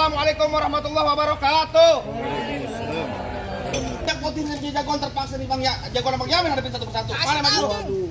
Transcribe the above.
Assalamualaikum warahmatullahi wabarakatuh. Jak putih dan jagoan terpaksa nih Bang ya. Jagoan Bang Yamin hadapin satu persatu. Mana maju?